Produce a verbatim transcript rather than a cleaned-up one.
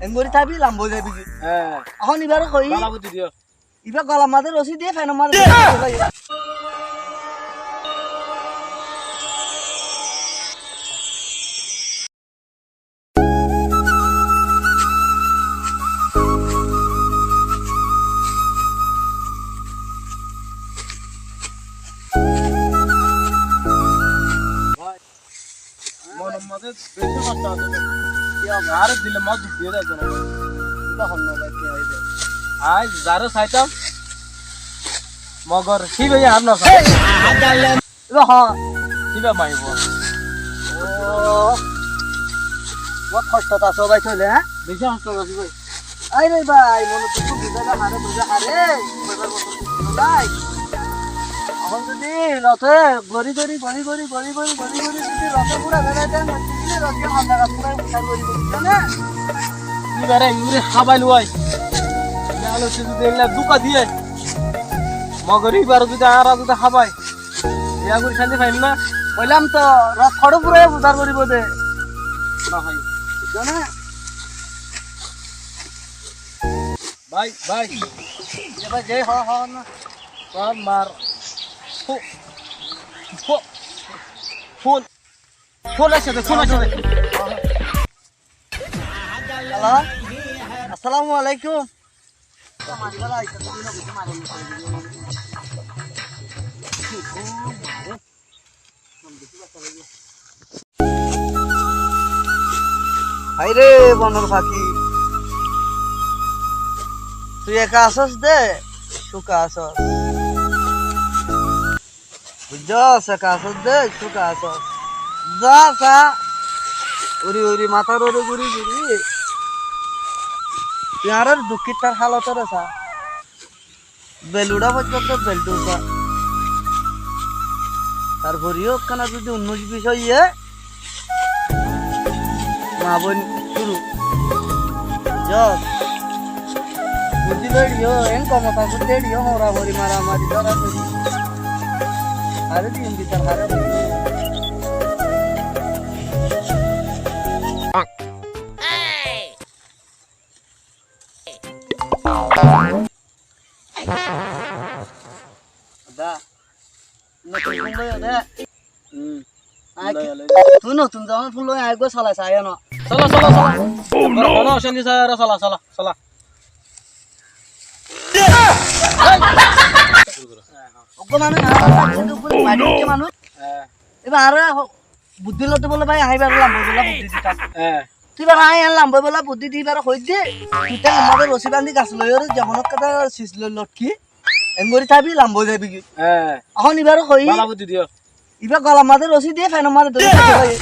Engorí tábi lamba ói zaibi goi. Hé. Ehón ibáre hoói. Bála buddí diyó. Ibá golar mazé rosí diyé, fenor mazé diyé. Monor mazé beci hosto asé. Ki hobo? Añáre dilor mazé duk diyé de zano. Ki hobo bái, ki hobo? Añí zaré saitam, mogor híba añár no sai. Híba hoó. Híba maibo. Ó, bóut hostot asó bái, tóile, há? Beci hostot así bái. Airé bái, monor duk buzá za haré, buzá haré. Bái, ehón zodi rote gorí gorí, gorí gorí, gorí gorí, gorí gorí zodi rote fúrai félai de, mottí gile rote honda gas fúrai fúrai gorí gorí, buzó né? Ibáre engori hábai loi. Yá loi zodi eilla dúka diyé, mogor ibáre zodi añára zodi hábai, yá gorí cánti faiyum ná. Hoilam to, rot hoçé fúrai fúrai goríbo de. No hoó, buzó né? Bái, bái. Ye bái, ye, hoó, hoó na. Tor mar. Fó-, fó-, fón. Fón aiccé de, fón aiccé de. Halo? Assalamu alaikum. Háire bonor faki, tui eka asós de, cúke asós. Buijjós, eka asós de, cúke asós. Za sa, uri uri matár uore gúri gúri. Tui añárar dukkítar hálot ore sa. Beluça foijjonto belduça. Tarfore yó ekkána zodi unnúic bíc óiye, ma boin cúru. Buijjós? Buzí loi yó, en komot asé de yó, hóramhóri, maramari, dóradóri. Aré din bitar haré. Dá. Notun fún loi de. Hmm. Ai, loi, loi. Tui notun zehón fún loi, ai, eggúa solai sai no. Sola, sola, sola. Oh, no. Hono ocánti sai, sola, sola, sola. Uggúa manúic, oh, no. Manúic, manúic. Hé. Ibá añáre ho-, buddí lodde bóle bái, añí ibáre lamba óibolla buddí ditam. Hé. Tui ibáre añí lamba óibolla buddí di ibáre hoóidde, tui théngor mazé rosí bañdí gas loi óre, zehón ekkán sis loi lotkí, engorí tábi lamba ói zaibi goi. Hé. Ehón ibáre hoói. Bála buddí diyó. Ibá golar mazé rosí diyé, fenor mazé dóri táke bái.